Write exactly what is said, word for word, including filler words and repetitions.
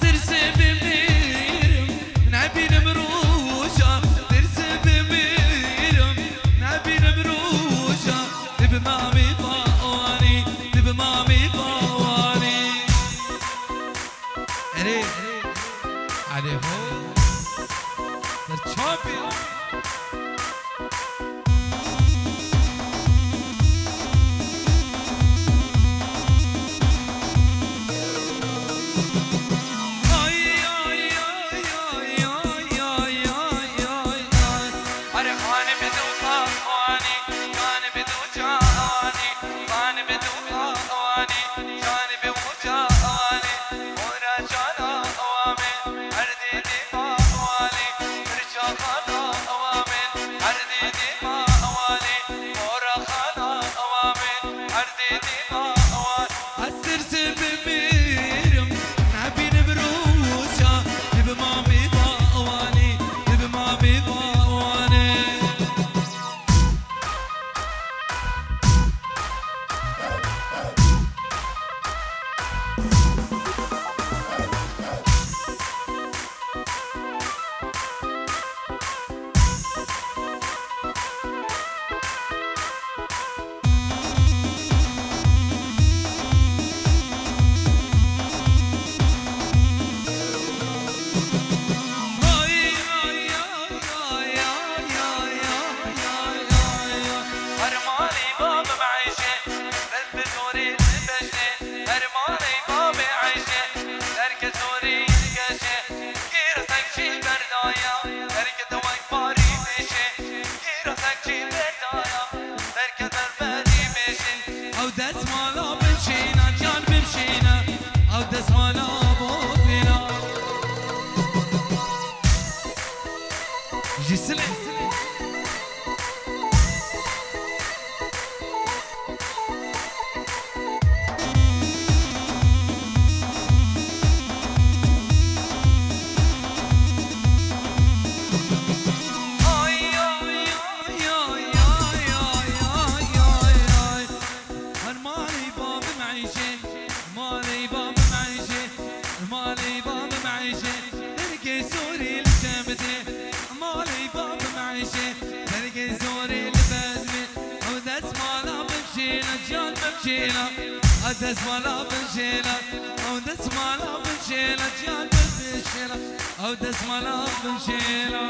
Tirsê bimîrim, nebînim roja, tirsê bimîrim, nebînim roja, dibima wê bawanî, dibima wê bawanî. Erê, erê ho. Ser çapê. Ez tirsê bimîrim, nebînim roja, dibima wê bawanî, dibima wê bawanî. Ew destmala bimşîna, can bimşîna, ew destmala bobîna. Ji silê. Her malê babim eyşê, malê babim eyşê, malê babim eyşê, dergê zorê li çemidê. Malê babim eyşê, dergê zorê li bedmê. Ew destmala bimşêna, can bimşêna. Ew destmala bimşêna, ew destmala bimşêna, can bimşêna. Ew destmala bimşêna.